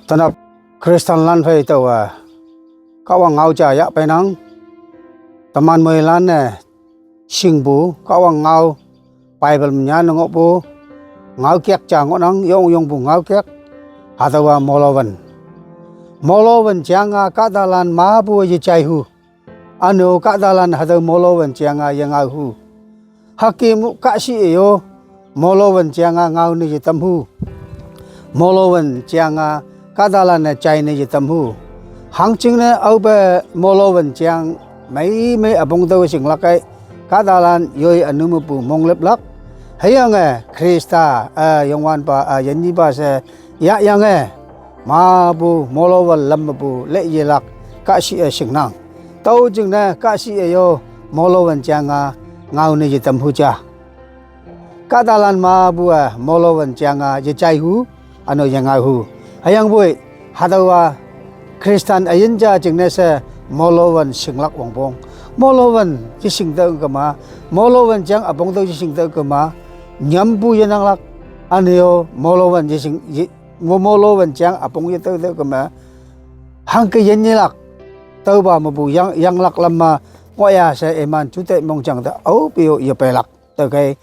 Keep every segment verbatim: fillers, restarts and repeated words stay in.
Tanap Christian lan phei taowe, Kahwang ngao ja yahpeinang. Teman moilan-e shingpu Kahwang ngao, Bible me nyanne ngohpu ngaokek ja ngohnang, yong yongpu ngaokek. Hatüowa molowan. Molowan jang-a kahtalan mepu yejaihu. Üne-o kahtalan hatüo molowan jang-a yengaohu. Hüke mu kahshih-e-o, molowan jang-a ngao ne yetamhu. Molowan jang-a kahtalan-e jai ne yetamhu. Hangjingne aope molowan jang meimei üpong tüo shinglak ei, kahtalan yoi ünu mepu monglüplak. Hüyange Khrista, eh, Youngwanpa, eh, yinyepa she yahyange, mepu molowan lam mepu leyelak kahshih-e shingnang. Tao jingne kahshih-e-o, molowan jang-a ngao ne yetamhu ja. Kahtalan mepu-e molowan jang-a yejaihu, üne-o yengaohu. Hüyangpoi, hatüowa Christian üyin ja jingne she molowan shinglak wongpong. Molowan yeshing tüo kema, molowan jang üpong tüo yeshing tüo kema, nyampu yenanglak, üne-o molowan yeshing, ye, mo-, molowan jang üpong yetüo tüo kema, hangke yinyelak, tüopa mepu yang, yanglak lam me ngohya she iman juteih mongjang te aope-o yepeilak. Tüokhei,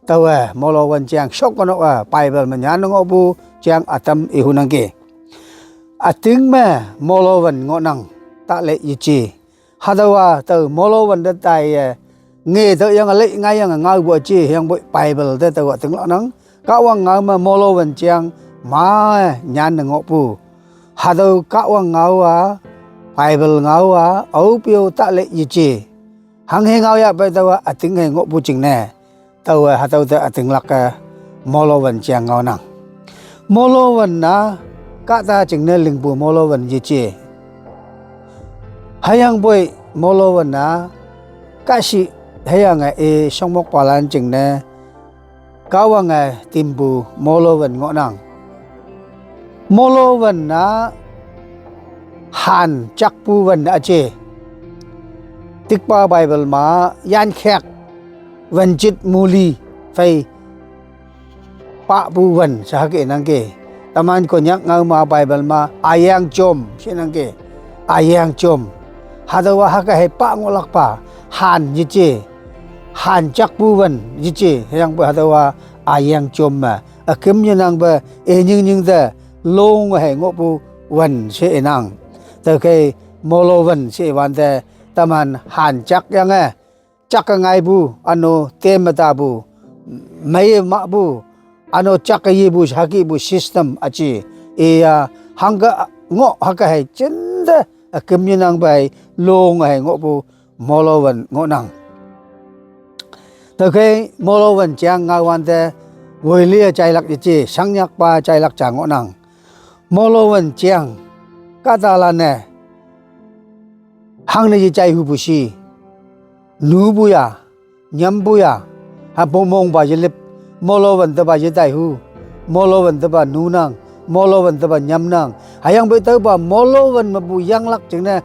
taowe molowan jang shokono-e Bible me nyanne ngohpu jang ütam ihunangki. Üting me molowan ngohnang, tale yeje. Hatüowa tao molowan te taiye, nge tüoyange lei ngaiyange ngaopu üje, hüyangpoi Bible te taowa tinglaknang. Kahwang ngao me molowan jang ma nyanne ngohpu. Hatüo Kahwang ngao-a, Bible ngao-a, aope-o tale yeje. Hanghe ngao yahpei taowa üting hei ngohpu jingne, taowe hatüo te ütinglak-e molowan jang ngaonang. Molowan-a kahta jingne lingpu molowan yeje. Hüyangpoi molowan-a kahshih hüyange i shongmokpalan jingne Kahwange timpu molowan ngohnang. Molowan-a han jakpu wan üje. Tikpa Bible me yankhek, wanjit muli phei pahpu wan she hüke nangki. Teman Konyak ngao me Bible me üyang jom she nangki. Üyang jom. Hatüowa hüke hei pah ngohlakpa han yeje. Han jakpu wan yeje. Hüyangpoi hatüowa üyang jom me üküm yenangpe i nying nying te long hei ngohpu wan she inang. Tüokhei molowan she iwante teman han jakyange, jakke ngaipu, üne-o teme tapu, meiye mahpu, üne-o jakke yepu, hükepu system üje. Iya, hangke ngoh hüke hei jinte üküm yenangpe hei long hei ngohpu molowan ngohnang. Tüokhei molowan jang ngaowante woilie jailak yeje, shangnyakpa jailak ja ngohnang. Molowan jang kahtalan-e hangne yejaihupu shi, nupu ya, nyampu ya, hapo mongpa yelip, molowan tepa yetaihu, molowan tepa nunang, molowan tepa nyamnang. Hüyangpoi tüopa molowan mepu yanglak jingne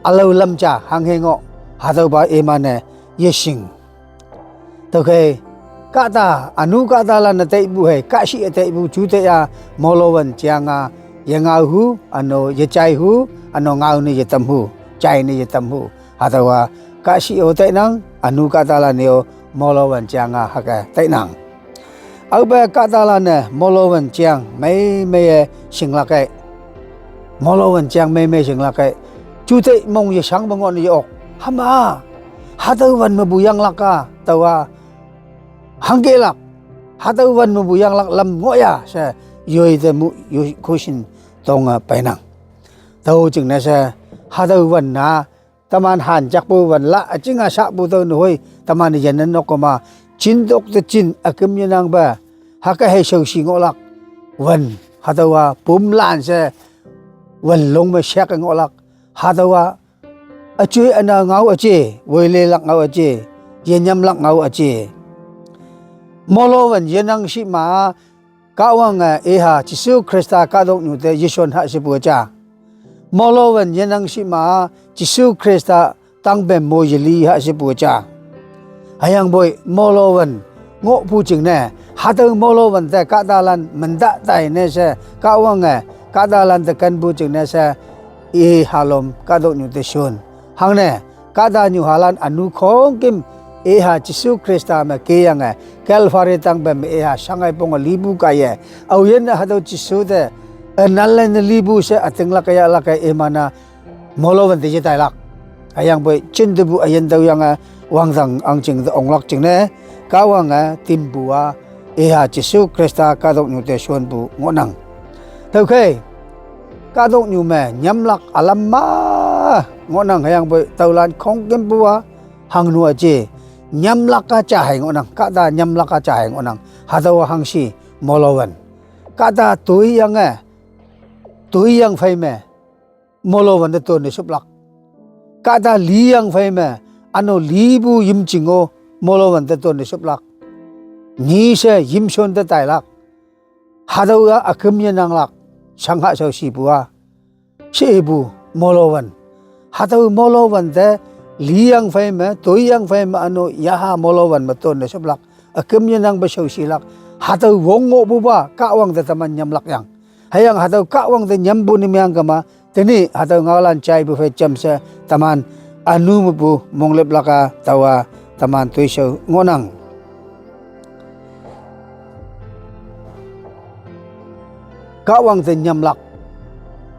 ülao lam ja hanghe ngoh, hatüopa iman-e yeshing. Tüokhei kahta, ünu kahtalan-e teipu hei, kahshih-e teipu juteih-a molowan jang-a yengaohu, üne-o yejaihu, üne-o ngao ne yetamhu, jai ne yetamhu. Hatüowa kahshih-o tainang, ünu kahtalan-e-o molowan jang-a hüke tainang. Aope kahtalan-e molowan jang meimeiye shinglak ei. Molowan jang meimei shinglak ei. Juteih mong yeshangpe ngohne ye-ok. Hüma, hatüo wan mepu yanglak-a, taowa hangkelak, hatüo wan mepu yanglak lam ngohya she yoi te mu, yoi question tonge peinang. Tüo jingne she hatüo wan-a teman han jakpu wan la üjinga shahpu tüo nehoi teman-e yenne nok kema, jintok te jin üküm yenangpe, hüke hei shaoshi ngohlak wan, hatüowa pumlan she wan long me sheke ngohlak, hatüowa üjoi üna ngao üje, woilelak ngao üje, yenyamlak ngao üje. Molowan yenang shih ma, Kahwange iha Jesu Khrista kahtoknyu te yeshon ha shepu ja. Molowan yenang shih ma, Jesu Khrista tangpem mo yeli ha shepu ja. Hüyangpoi molowan ngohpu jingne, hatüo molowan te kahtalan menta taine she Kahwange Kahtalan te kenpu jingne she, i halom kahtoknyu te shon. Hangne, kahta nyuhalan ünu khongküm, iha Jesu Khrista me keyange, Calvary tangpe me iha shangai ponge lipu kaiye. Aoyinne hatüo Jesu te, ünan lai ne lipu she ütinglak yahlak-e iman-a, molo wante yetailak. Hüyangpoi jintepu üyin tüoyange, wangdang ahngching te onglak jingne, Kahwange timpu-a, iha Jesu Khrista kahtoknyu te shonpu ngohnang. Tüokhei, kahtoknyu me nyamlak ülam ma ngohnang hüyangpoi tüolan khongkümpu-a, hangnu-a je, nyamlak-a ja hei ngohnang, kahta nyamlak-a ja hei ngohnang, hatüowa hangshi, molo wan. Kahta toiyange, toiyang phei me, molo wante tonne shoplak. Kahta liyang phei me, ünu lipu yimching-o, molo wante tonne shoplak. Nyi she yimshon te tailak. Hatüowa üküm yenanglak, shangha shaoshipu-a. Shepu, molo wan. Hatüo molo wante, liyang phei me, toiyang phei me ünu yaha molo wan me tonne shoplak. Üküm yenangpe shaoshilak. Hatüo wong ngohpupa, Kahwang te teman nyamlak yang. Hüyange hatüo Kahwang te nyampu ne meang kema, tenyih hatüo ngaolan jaipu phei jamshe teman, ünu mepu monglüplak-a taowa teman toishao ngohnang. Kahwang te nyamlak.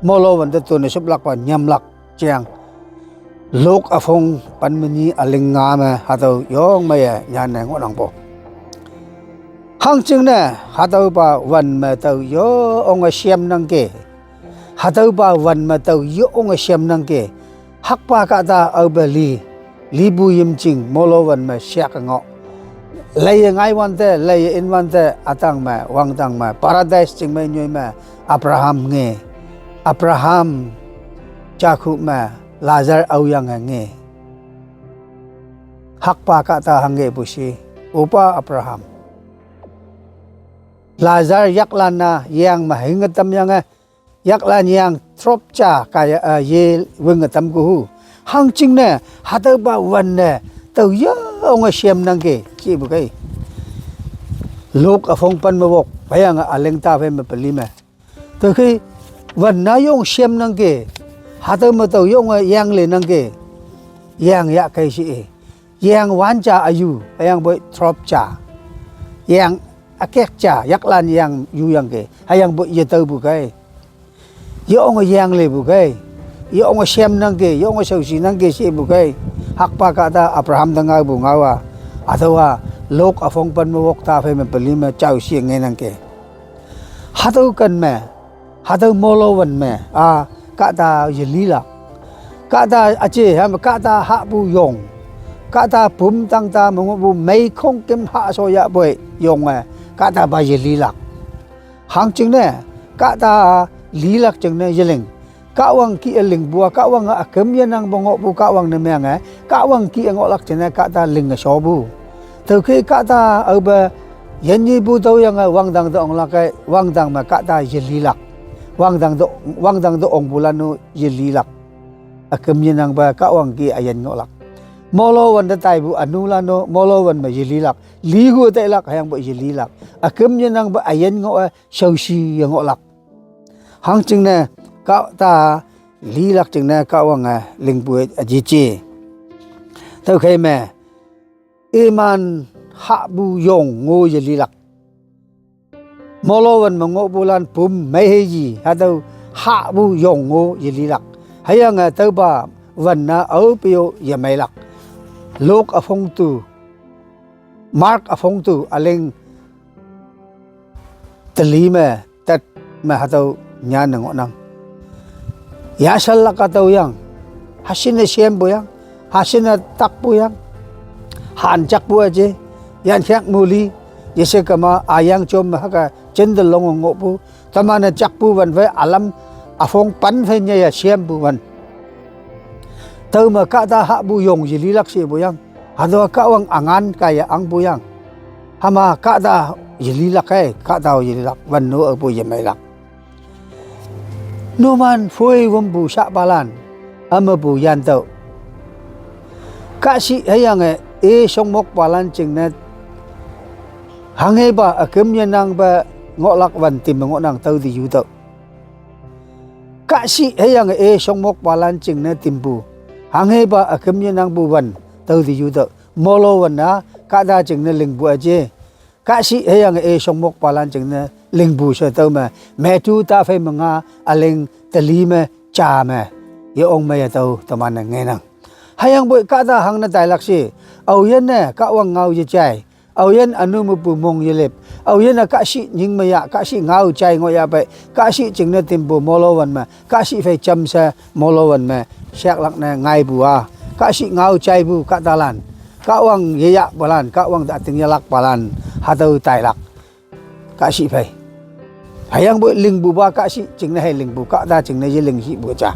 Molo wante tonne shoplakpa nyamlak. Jeang. Luke üpong pen me nyi üling nga me hatüo yong meiye nyanne ngohnangpo. Hangjingne hatüopa wan me tao yonge shemnangke. Hatüopa wan me tao yonge shemnangke. Hakpa kahta aope li, lipu yimching molo wan me shak ngoh. Leiye ngai wante, leiye in wante, ütang me, wangdang me, paradise ching me nyoi me, Abraham nge. Abraham, Jakob me, Lazar aoyange nge. Hakpa kahta hanghepu shi, opa Abraham. Lazar yaklan-a yeng me hinge tamyange, yaklan yeng drop ja kaiye, eh, ye winge tamkuhu. Hangjingne, hatüopa wan-e, tao yonge shemnangke, shepu kei. Luke üpong pen me wok, hüyange üling ta phei me peli me. Tüokhei, wan-a yong shemnangke, hatüo me tao yonge yeng lenangke, yeng yahkei she-e. Yeng wan ja üyu, hüyangpoi drop ja. Yeng ükek ja, yaklan yeng yuyangke, hüyangpoi yetaopu kei. Yonge yeng lepu kei. Yonge shemnangke, yonge shaoshinangke shepu kei. Hakpa kahta Abraham te ngaopu ngao-a. Hatüowa, Luke üpong pen me wok ta phei me peli me jao she ngenangke. Hatüo ken me, hatüo molo wan me, a, kahta yelilak. Kahta üje, hame kahta hahpu yong. Kahta pum tangta me ngohpu mei khongküm hah shoyahpoi yonge, kahtapa yelilak. Hangjingne, kahta lilak jingne yeling. Kahwang kih-e lingpu-a, Kahwange üküm yenangpe ngohpu Kahwang ne meange, Kahwang kih-e ngohlak jingne kahta linge shopu. Tüokhei kahta aope yinyepu tüoyange wangdang te onglak-e, wangdang me kahta yelilak. Wangdang te, wangdang te ongpulan-o yelilak. Üküm yenangpe Kahwang kih üyin ngohlak. Molo wante taipu ünulan-o, molo wan me yelilak. Lihu tailak, hüyangpoi yelilak. Üküm yenangpe üyin ngoh-e, shaoshi ye ngohlak. Hangjingne, kahta lilak jingne Kahwange lingpu-e üjeje. Tüokhei me, iman hahpu yong ngo yelilak. Molo wan me ngohpulan pum meiheiji, hatüo hahpu yong ngo yelilak. Hüyange tüopa wan-a aope-o yemeilak. Luke üpong tu, Mark üpong tu, üling teli me, tet me hatüo nyanne ngohnang. Yashanlak-a tüoyang, hashinne shempu yang, hashinne takpu yang, hanjakpu üje, yankhak muli, yeshe kema ayang jom me hüke jinte longe ngohpu, teman-e jakpu wan phei ülam üpong pen phei nyeye shempu wan. Tüome kahta hahpu yong yelilak shepu yang. Hatüowa Kahwang üngan kaiye ahngpu yang. Hüma kahta yelilak-e, kahta-o yelilak, wan-o aopu yemeilak. Numan phoi wümpu shahpalan, ümepu yantüoh. Kahshih hüyange, i shongmokpalan jingne, hanghepa üküm yenangpe ngohlak wan tim me ngohnang tüo te yutüoh. Kahshih hüyange e shongmokpalan jingne timpu. Hanghepa üküm yenangpu wan, tao te yutüoh. Molo wan-a, kahta jingne lingpu üje. Kahshih hüyange e shongmokpalan jingne lingpu she tüome. Matthew taphei me nga, üling teli me ja me. Yeong meiye tao teman-e ngenang. Hüyangpoi kahta hangne tailak she. Aoyinne Kahwang ngao yejai. Aoyin ünu mepu mong yelip. Aoyinne kahshih nying me ya, kahshih ngao jai ngohyahpei. Kahshih jingne timpu molo wan me. Kahshih phei jamshe molo wan me. Sheklak ne ngaipu-a. Kahshih ngao jaipu kahtalan. Kahwang yeyahpalan, Kahwang te üting yelakpalan. Hatüo tailak. Kahshih phei. Hüyangpoi lingpupa kahshih jingne hei lingpu, kahta jingne yeling shipu ja.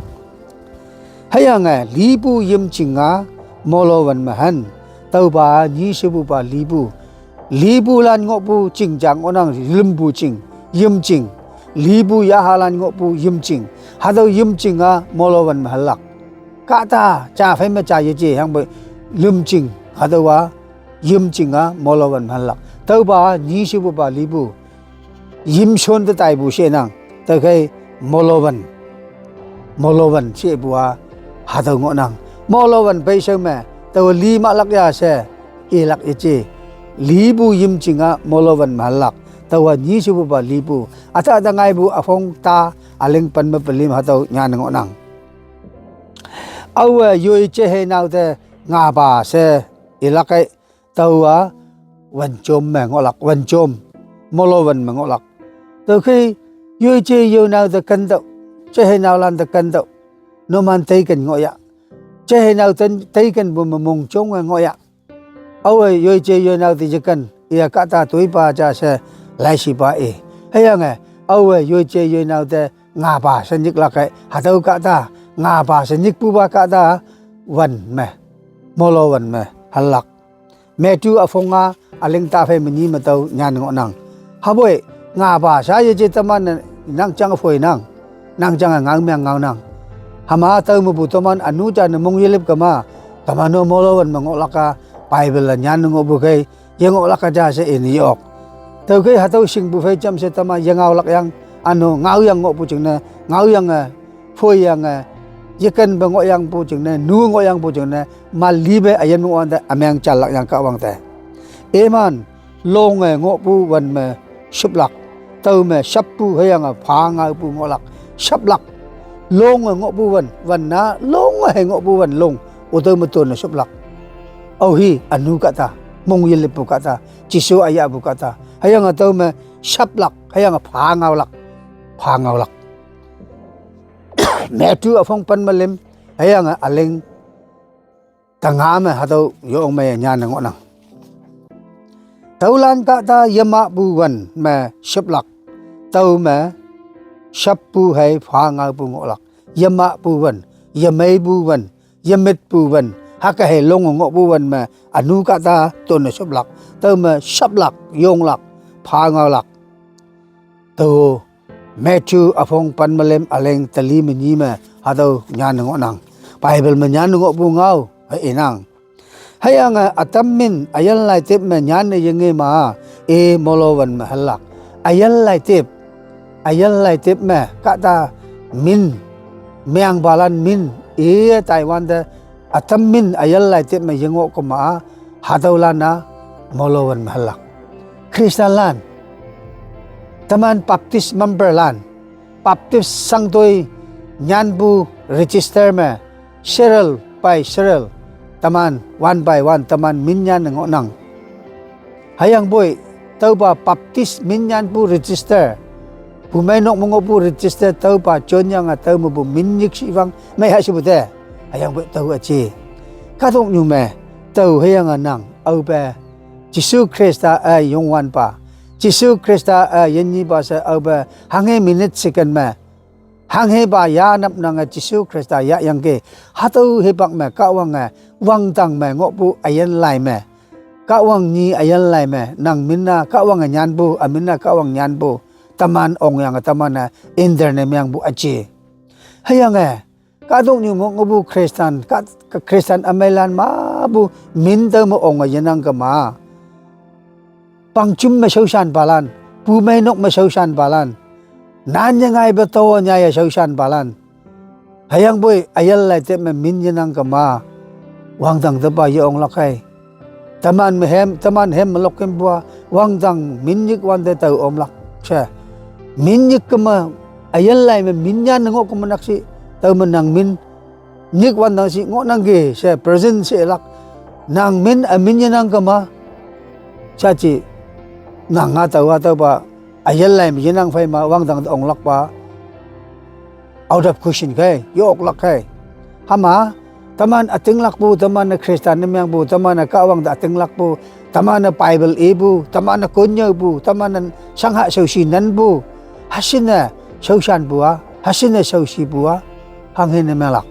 Hüyange lipu yimjing-a molo wan me han. Tüopa nyi shepupa lipu. Lipulan ngohpu jing ja ngohnang, lümpu jing, yimjing. Lipu yahalan ngohpu yimjing. Hatüo yimjing-a molo wan me hanlak. Kahta, ja phei me ja yeje, hüyangpoi lümjing, hatüowa yimjing-a molo wan me hanlak. Tüopa nyi shepupa lipu. Yimshon te taipu shenang. Tüokhei molo wan. Molo wan shepu-a hatüo ngohnang. Molo wan peishao me. Tao li mahlak ya she. Ilak yeje. Lipu yimjing-a molo wan me hanlak. Tüowa nyi shepupa lipu. Üta üta ngaipu üphong ta üling pen me pelim hatüo nyan ngohnang. Aowe yoi jeheinao te ngapa she ilak ei. Tüowa, wanjom me ngohlak, wanjom. Molo wan me ngohlak. Tüokhei, yoi je yoi nao te kentüoh. Jeheinaolan te kentüoh. Numan teiken ngohyah. Jeheinao te teikenpu me mongjong-e ngohyah. Aowe yoi je yoi nao te yeken. Iya kahta toipa ja she laishipa i. Hüyange, aowe yoi je yoi nao te ngapa she nyiklak ei. Hatüo kahta, ngapa she nyikpupa kahta, wan me. Molo wan me, hanlak. Matthew üphong nga, üling taphei me nyi me tüo nyan ngohnang. Hüpoi, ngapa sha yeje teman-e nang jange phoinang. Nang jange ngao meang ngaonang. Hüma tüo mepu teman ünu ja ne mong yelip kema. Teman-o molo wan me ngohlak-a, Bible-e nyan ngohpu khei, yengohlak-a ja she ine yok. Tüokhei hatüo shingpu phei jamshe teman yengaolak yang, üno ngaoyang ngohpu jingne, ngaoyange, phoiyange, yekenpe ngohyangpu jingne, nu ngohyangpu jingne, malipe üyin me wante ümeng janlak yang Kahwang te. Iman, longe ngohpu wan me shoplak. Tüome shappu hüyange pha ngaopu ngohlak. Shoplak. Longe ngohpu wan, wan-a, longe hei ngohpu wan long. Ütüo me tone shoplak. Aohi, ünu kahta, mong yelippu kahta, Jesu üyahpu kahta. Hüyange tüome shoplak, hüyange pha ngaolak. Pha ngaolak. Matthew üphong pen me lüm, hüyange üling tanga me hatüo yong me nyan ngohnang. Tüolan kahta yemahpu wan me shoplak. Tüome shappu hei pha ngaopu ngohlak. Yemahpu wan, yemeipu wan, yemitpu wan. Hüke hei longe ngohpu wan me ünu kahta tone shoplak. Tüome shoplak, yonglak, pha ngaolak. Tüo Matthew üphong pen me lüm üling teli me nyi me hatüo nyan ngohnang. Bible me nyan ngohpu ngao, hei inang. Hüyange ütam min üyin lai tip me nyan ne yenge ma, i molo wan me hanlak. Üyin lai tip, üyin lai tip me kahta min, meangpalan min, i Taiwan te ütam min üyin lai tip me yengoh kema, hatüolan-a molo wan me hanlak. Christianlan, teman Baptist memberlan, Baptist shangtoi nyanpu register me, serial by serial, teman one by one, teman min nyan ngohnang. Hüyangpoi, tüopa Baptist min nyanpu register, pumeinok me ngohpu register, tüopa jonyange tüo mepu min nyik shiwang, mei ha shipu te. Hüyangpoi tüo üje. Kahtoknyu me, tüo hüyange nang, aope, Jesu Khrista-e Youngwanpa. Jesu Khrista-e yinnyipa she aope, hanghe minute second me. Hanghepa yanap nange Jesu Khrista yahyangki. Hatüo hipak me Kahwange, wangdang me ngohpu üyin lai me. Kahwang nyi üyin lai me, nang min-a, Kahwange nyanpu, ümin-a Kahwang nyanpu. Teman ongyange teman-e, internet meangpu üje. Hüyange, kahtoknyu me ngohpu Christian, kah, kah Christian ümeilan mapu min tüo me onge yenang kema. Pangjum me shaoshanpalan, pumeinok me shaoshanpalan, nan yengaipe to nyaiye shaoshanpalan. Hüyangpoi üyinlai te me min yenang kema, wangdang tepa ye-onglak hei. Teman me hem, teman hem melok kempua, wangdang min nyik wante tao omlak she. Min nyik kema, üyinlai me min nyan ngoh kema nak shi, tao me nang min nyik wantang shi ngohnangki she present she lak. Nang min, ümin yenang kema, shaji, nang nga tao, tüopa, üyinlai me yenang phei ma, wangdang te onglakpa, out of question kei, ye-oklak kei. Hüma, teman ütinglakpu, teman-e Christian ne mengpu, teman-e Kahwang te ütinglakpu, teman-e Bible ipu, teman-e konnyüopu, teman-e shangha shaoshi nanpu, hashinne shaoshanpu-a, hashinne shaoshipu-a, hanghe ne melak.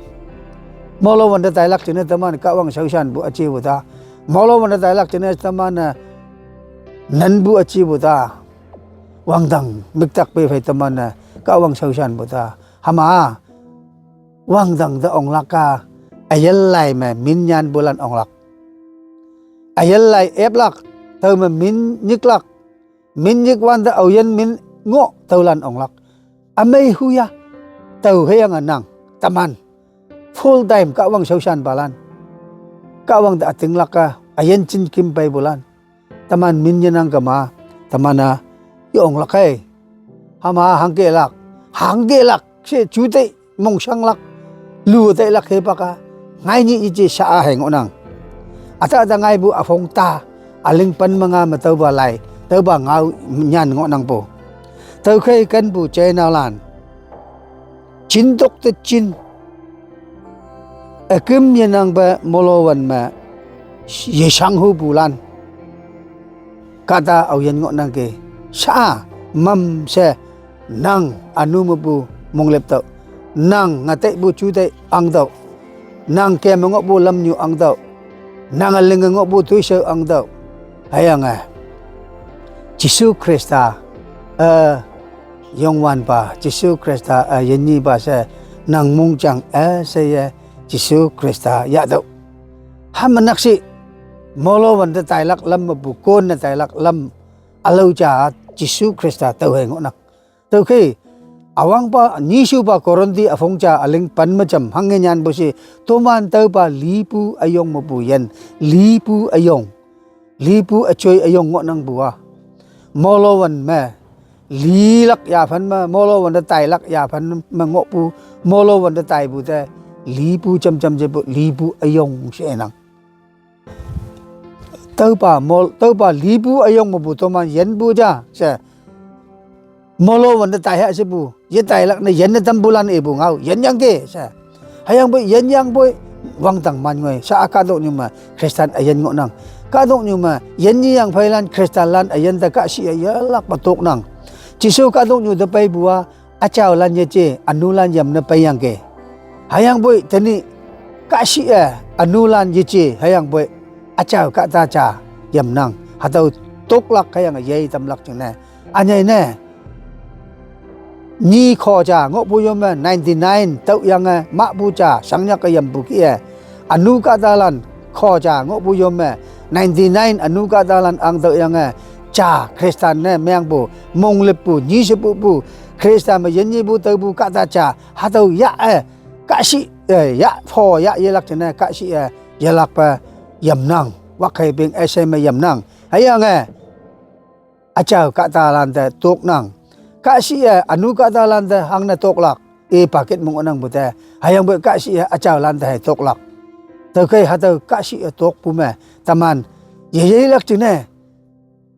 Molo wante tailak jingne teman Kahwang shaoshanpu üjepu ta. Molo wante tailak jingne teman-e nanpu üjepu ta. Wangdang miktak pe phei teman-e Kahwang shaoshanpu ta. Hüma, wangdang te onglak-a, üyinlai me min nyanpulan onglak. Üyinlai eplak, tüo me min nyiklak, min nyik wante aoyin min ngoh tüolan onglak. Ümei huya, tao hüyange nang, teman, full time Kahwang shaoshanpalan, Kahwang te ütinglak-a, üyin jin kim peipulan, teman min yenang kema, teman-a ye-onglak hei. Hüma hangkelak, hangkelak she jutei mongshanglak, lu teilak hipak-a, ngai nyih yeje sha-a hei ngohnang. Ütah ta ngaipu üphong ta, üling pen me nga me tüopa lai, tüopa ngao nyan ngohnangpu. Tüokhei kenpu jeinaolan, jintok te jin, üküm yenangpe molo wan me yeshanghupulan, kahta aoyin ngohnangki, sha-a, mamshe, nang ünu mepu monglüp tüoh, nang ngeteipu jutei angtüoh, nang kem me ngohpu lamnyu angtüoh, nang ülinge ngohpu toishao angtüoh, hüyange Jesu Khrista, eh, Youngwanpa, Jesu Khrista, eh, yinnyipa she, nang mongjang, eh, sheye, Jesu Khrista yahtüoh. Hüme nakshih, molo wante tailak lam mepu konne tailak lam, ülao ja Jesu Khrista tüo hei ngohnang. Tüokhei, üwangpa nyishupa Korinthi üphong ja üling pen me jam hanghe nyanpu she, toman tüopa lipu üyong mepu yin, lipu üyong, lipu üjoi üyong ngohnangpu-a, molo wan me lilak yaphan me, molo wante tailak yaphan me ngohpu, molo wante taipu te, lipu jamjam jepu, lipu üyong she nang. Tüopa mol, tüopa lipu üyong mepu toman yinpu ja she, molo wante tai ha shepu, yetailak ne yinne tampulan ipu ngao yinyangki she. Hüyangpoi yinyangpoi, wangdang man ngoi, sha-a kahtoknyu me Christian üyin ngohnang. Kahtoknyu me yinnyeyang pheilan Christianlan üyin te kahshih-e yelakpe toknang. Jesu kahtoknyu te peipu-a, üjaolan yeje, ünulan yamne peiyangki. Hüyangpoi tenyih, kahshih-e, ünulan yeje, hüyangpoi, üjao kahta ja yamnang. Hatüo toklak hüyange yei tamlak jingne, ünyei ne, nyi kho ja ngohpu yo me ninety-nine tüohyange mahpu ja shangnyak-e yampu kih-e, ünu kahtalan kho ja ngohpu yo me ninety-nine ünu kahtalan angtüohyange, ja Christian ne mengpu, monglüppu, nyishepupu, Khrista me yinnyipu taopu kahta ja, hatüo yah-e, kahshih-e, yah pho yah yelak jingne kahshih-e, yelakpe yamnang, wakhei ping üshei me yamnang. Hüyange, üjao kahtalan te toknang. Kahshih-e, ünu kahtalan te hangne toklak, i pakit me ngohnangpu te. Hüyangpoi kahshih-e, üjaolan te hei toklak. Tüokhei hatüo kahshih-e tokpu me, teman, yeyeilak jingne,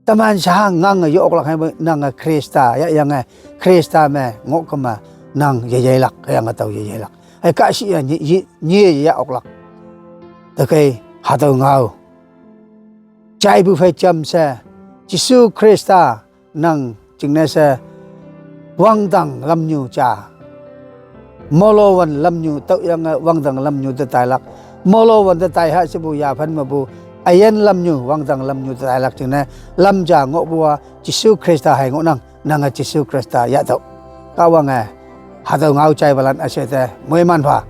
teman sha ngange ye-oklak hei nange Khrista yahyange, Khrista me ngoh kema, nang yeyeilak, hüyange tao yeyeilak. Hei kahshih-e, nyi, nyi, nyi yah-oklak. Tüokhei hatüo ngao jaipu phei jamshe, Jesu Khrista nang jingne she, wangdang lamnyu ja, molo wan lamnyu tüohyange wangdang lamnyu te tailak, molo wante tai ha shepu yaphan mepu, üyin lamnyu wangdang lamnyu te tailak jingne, lam ja ngohpu-a Jesu Khrista hei ngohnang. Nange Jesu Khrista yahtüoh. Kahwange, hatüo ngao jaipalan üshei te moiman pha.